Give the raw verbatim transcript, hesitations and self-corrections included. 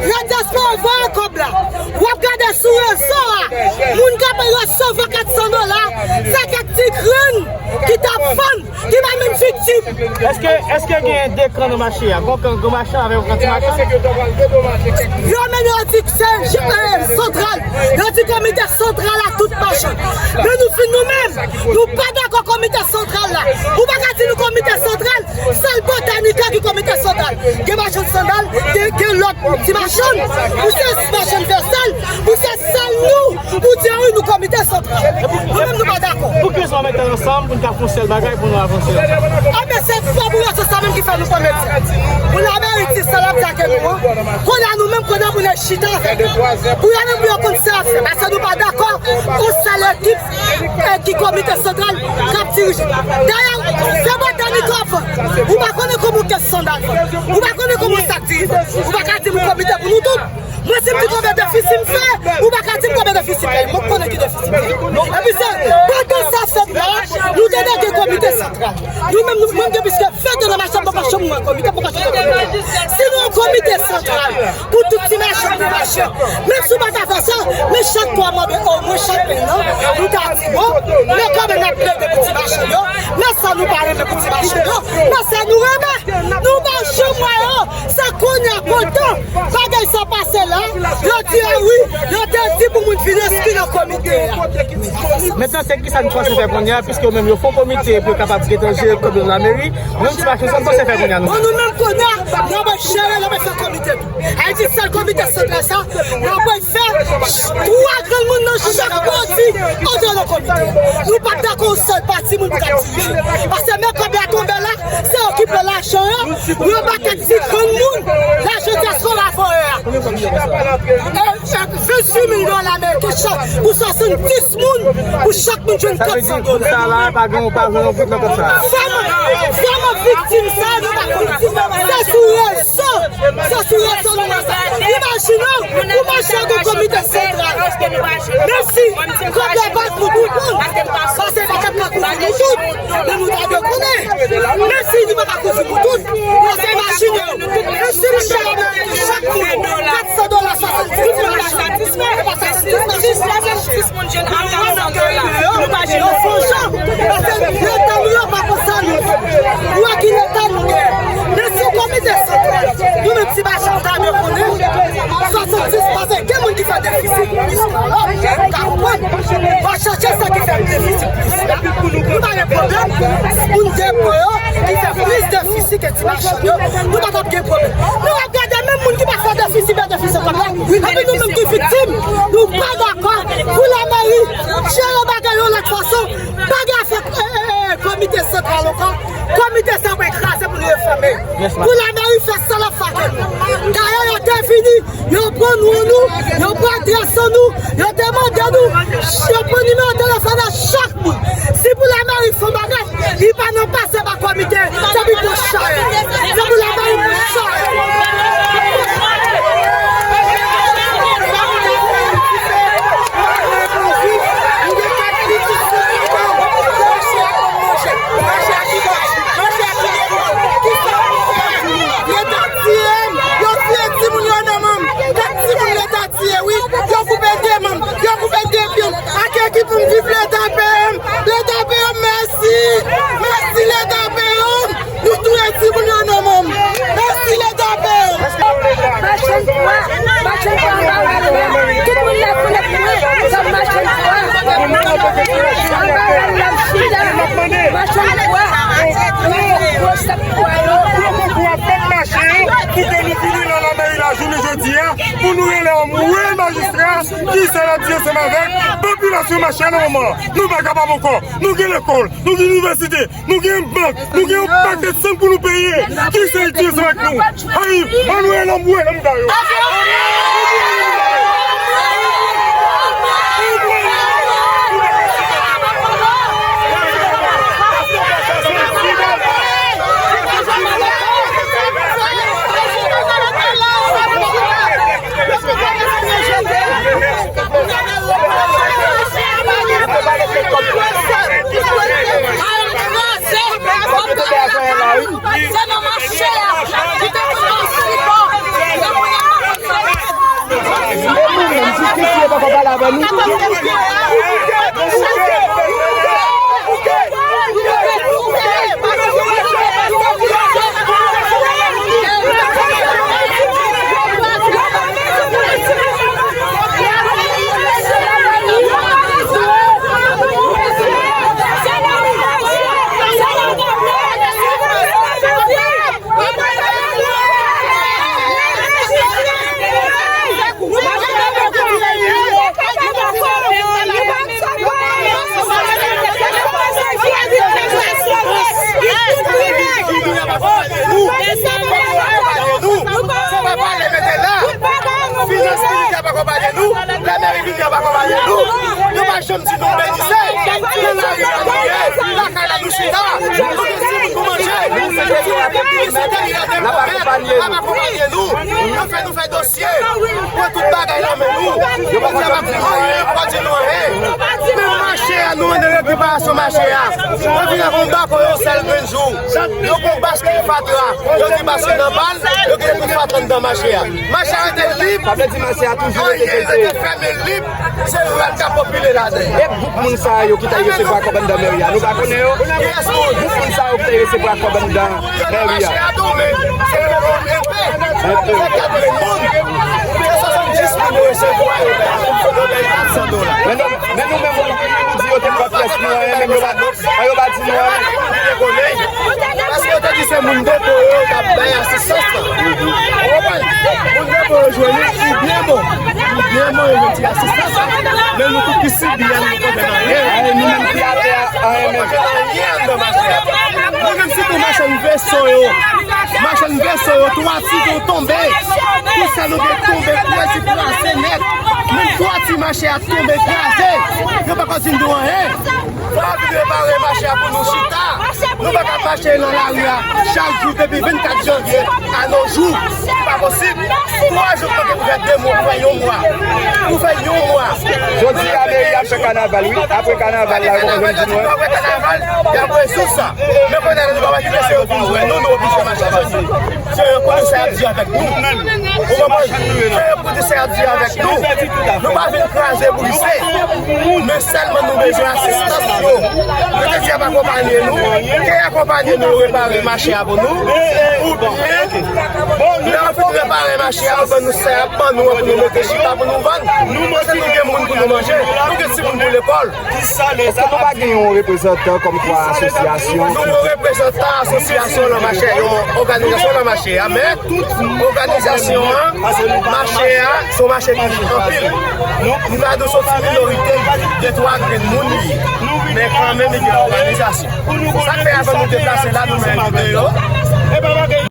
Rèd Dyaspora voye kòb la. W ap gade sou rezo a, moun k ap resevwa kat san dola, se kèk ti grenn ki t ap fann, ki pa menm viktim. Èske, èske gen de kan nan mache a? Gon kan gran machann avèk yon kan ti machann? Yo menm yo di se, eh, santral. Yo di komite santral a tout machann. Men nou fin nou menm, nou pa dakò komite santral la. Ou pa ka di nou komite santral, sèl Botanica ki komite santral. Gen machann sandal, gen, gen lòt ti machann, ou se machann vèsèl, ou se sèl nou, pou di wi nou komite santral. Nou menm nou pa dakò. Pou ki sa w mete ansanm pou n ka fè yon sèl bagay pou nou avanse? Anben se fò pou yo se sa menm ki fè nou fè medya. Pou lameri di sa l ap atake nou an. Kounye a nou menm kounye a pou n al chita avèk yo. Pou yo menm pou yo konn sa yo fè. Paske nou pa dakò yon sèl ekip, eh, ki komite santral k ap dirije. Dayè, se Botanica w ap vann. Ou pa konnen kòman yon kès sandal vann. Ou pa konnen kòman yon sak diri vann. Ou pa ka di m komite pou nou tout. Mwen si m di konbyen defisi m fè, ou pa ka di m konbyen defisi m fè. Mwen konnen ki defisi m fè. Epi se pandan sa fèt la, nou te nèg gen komite santral. Nou menm, nou, mwen gen plis ke ven tan nan mache, m poko janm wè komite, m poko janm wè komite. Si nou yon komite santral pou tout ti mache, pou mache, menm si w pa ka fè sa, men chak twa mwa, omwen chak en an, nou ta di, bon, men kòman n ap plede pou ti mache yo, men sa nou pa renmen pou ti mache yo, men sa nou renmen, nou pa janm wè yo, se kounye a kontan. Bagay sa pase la, yo di a wi, yo te di pou moun vin enskri nan komite a. Mentnan, se kisa nou panse fè kounye a, piske yo menm yo fè yon komite pou yo kapab gentan jere kòb yo nan lameri. Nou menm ti machann, sa nou panse fè kounye a nou? Bon, nou menm kounye a, nou ap jere, nou ap fè komite tou. Ayiti sèl komite santral sa, nou ap fè twa grenn moun nan chak pati antre nan komite. Nou pa t dakò yon sèl pati moun pou t ap dirije. Paske men kòb la tonbe la, se yo ki pran lajan an, yo ba kèk ti grenn moun lajan dyaspora voye a. E, e, ventuit mil dola ameriken chak pou swasanndis moun, pou chak moun jwenn kat san dola. Sa vle di, kòb sa la, pa gen, pa gen yon goud nan kòb sa. Sèlman, sèlman viktim sa, nou pa konnen. Se sou rezo, se sou rezo nou wè sa. Imajine w, ou mache ak yon komite santral. Menm si kòb la pa pou tout moun, paske li pa kapab pou nou tout, men nou ta dwe konnen. Menm si li pa ka kouvri pou tout, men se imajine w. Menm si m chè ameriken chak moun kat san dola, swasanndis moun, swasanndis moun, swasanndis moun jwenn kat san dola. Nou pa jwenn yon jan. Paske Leta nou yo pa konsa nou. Ou wè ki Leta nou gen. Men si komite santral, nou menm ti machann ta dwe konnen, swasanndis, paske gen moun ki fè defisi plis ke lòt, ou ka konprann. W a chache sa ki fè defisi plis la. Nou pa gen pwoblèm. Moun depo yo ki fè plis defisi ke ti machann yo, nou pa t ap gen pwoblèm. Nou ap gade menm moun ki pa fè defisi, fè defisi kòb la. Epi nou menm ki viktim, nou pa dakò pou lameri jere bagay yo lòt fason. Pa gen afè, eh, eh, eh, komite santral ankò. Komite sa pral kraze pou nou refòme. Pou lameri fè sa l ap fè ak nou. Dayè yo te vini, yo pran non nou, yo pran adrès nou, yo te mande nou, yo pran nimewo telefòn a chak moun. Si pou lameri fè yon bagay, li pa nan pase pa komite, se pou pran chay. Se pou lameri pran chay. Leta tiye m, yo tiye timoun yo nan men m. Kat timoun Leta tiye, wi. Yo koupe de men m, yo koupe de pye m. Ak ekip m, viv Leta peye m. Leta peye m, mèsi. Mèsi Leta peye m. Nou touye timoun yo nan men m. Mèsi Leta peye m. Machann pwa, machann pwa anba bal la. Tout moun la konnen mwen kòm machann pwa. Anba bal la m chita. Machann pwa. Gwo sèk pwa yo. Pou konkou a fèt mache pou ke nou vini nan lameri la jounen jodi a, pou nou rele anmwe majistra ki sa l ap di ansanm avèk popilasyon mache a nan moman an. Nou pa kapab ankò. Nou gen lekòl, nou gen inivèsite, nou gen bank, nou gen yon pakèt sanksyon pou nou peye. Ki sa l di ansanm ak nou? Ay, ann wè lanmou, wè lanmou da yo. Se nan mache a, li te konn nan sipò, nan mwen a pa konn sa Ou pale avè nou. Finans militè pa akonpaye nou, lameri militè pa akonpaye nou. Nou pa janm di nou benise. Nan lari a nou ye, lakay la nou chita. Nou gen timoun pou manje. N ap akonpaye nou. Yo fè nou fè dosye. Pran tout bagay nan men nou. Yo pa di nou anyen. Menm mache a, nou ann reparasyon mache a. Yo vin avè yon bako yon sèl grenn jou. Yo pran baskil fatra. Yo di baskil nan bal. Yo gen tout fatra anndan mache a. Mache a rete lib. Sa vle di mache a toujou rete fèmen lib. Se rad k ap popile ladan. E gwoup moun sa yo ki t al resevwa kòb anndan mèri a, nou pa konnen yo? Gwoup moun sa yo ki t al resevwa kòb anndan mèri a. Mache a tou, men se yon enpe. Se kat mil moun. Se swasanndis moun yo resevwa yo. Yo bay kat san dola. Men nou, men nou menm, nou di yo te pran pyès nou anyen, men yo pa, men yo pa di nou anyen. Paske yo te di se moun depo yo t ap bay asistans lan. Ou konprann? Moun depo yo jwenn li, li byen bon. Li byen bon, yo jwenn ti asistans la. Men nou tout ki sibi a, nou pa konprann anyen. Ay, nou menm ki atè a, anyen menm. Nou menm sitou machann veso yo. Machann veso yo, twati yo tonbe. Tout sa nou gen tonbe, pwezi kraze nèt. Menm twati mache a tonbe kraze. Yo poko di nou anyen. Fò yo vin repare mache a pou nou chita. Nou pa ka mache nan lari a chak jou depi vennkat janvye a no jou. Se pa posib. Twa jou k manke pou fè de mwa, pou fè yon mwa. Pou fè yon mwa. Jodi a, meri ap fè kanaval, wi. Apre kanaval la, yo poko jwenn di nou anyen. Apre kanaval, y ap rezoud sa. Men kounye a la, nou pa wè ki lè se yo vin jwenn nou, nou oblije mache jwenn yo. Se yo pou di sa y ap di avèk nou. Ou konprann? Se yo pou di sa y ap di avèk nou. Nou pa vin kraze brise. Men sèlman nou bezwen asistans yo. Yo te di y ap akonpanye nou. Ke y akonpanye nou repare mache a pou nou. Oubyen, lè yo fin repare mache a, yo ban nou sa y ap ban nou an pou nou mete chita pou nou vann. Paske nou gen moun pou nou manje. Nou gen timoun pou lekòl. Èske nou pa gen yon reprezantan kòmkwa asosyasyon? Nou gen reprezantan asosyasyon Lanmachè, yon òganizasyon Lanmachè a, men òganizasyon an, mache a, se yon mache ki vin anpil. Nou ka di se yon ti minorite, de twa grenn moun li ye. Men kanmenm, li gen òganizasyon. Sa k fè avan nou deplase la, nou menm ki deyò.